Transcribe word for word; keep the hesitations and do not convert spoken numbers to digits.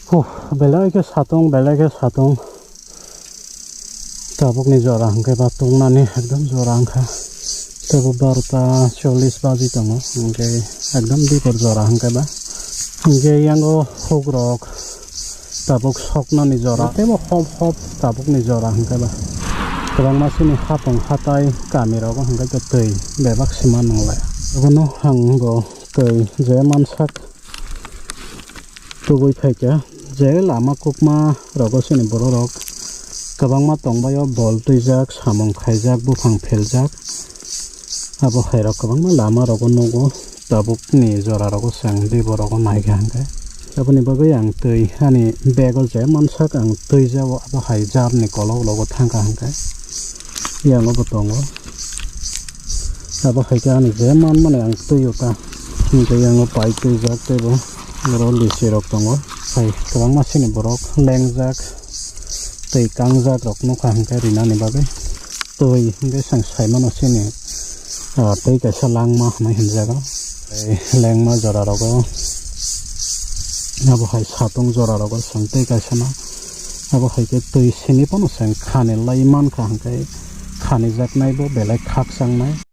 Huh, belai khe satung, belai khe satung. Tabukni jora hwnkhe ba tungnani ekdom jora wngkha. Tebo barota chollish baji tongo, hwnkhe ekdom dipor jora hwnkhe ba. Hwnkhe yango hukrok tabuk soknani jora, tebo hop hop tabukni jora hwnkhe ba. Kwbangma chini hapung hatai kamirogo hwnkhe tei bebak sima nanglai. Abono ang bo tei je mansak. Tubui phaikha je lama kokma rogo chini bororok kwbangma tongbaio, bol twijak, samung khaijak, buphang pheljak. Abo hairok kwbangma lamarogo nugo, tabukni jorarogo chwng dui borokgo naikha hwnkhe. Aboni bagwi ang twi ani bego je mansak ang twi jao, abo hai jarni kolok logo thangkha hwnkhe. Yango bo tongo. Abo hai khe ani je manmani ang twi o ta. Hwnkhe yango pai twijak teibo oro lisi rok tongo. Hai kwbangma sini borok lengjak tei kangjak rok nukha hwnkhe rinani bagwi. Twi hwnkhe chwng saimano sini, ah, tei kaisa langma hinwi hinjago. Tei lengma jora rogo abo hai satung jora rogo chwng tei kaisa no. Abo hai khe twi sini phano chwng khani lai mankha hwnkhe khanijaknai bo belai khakchang nai.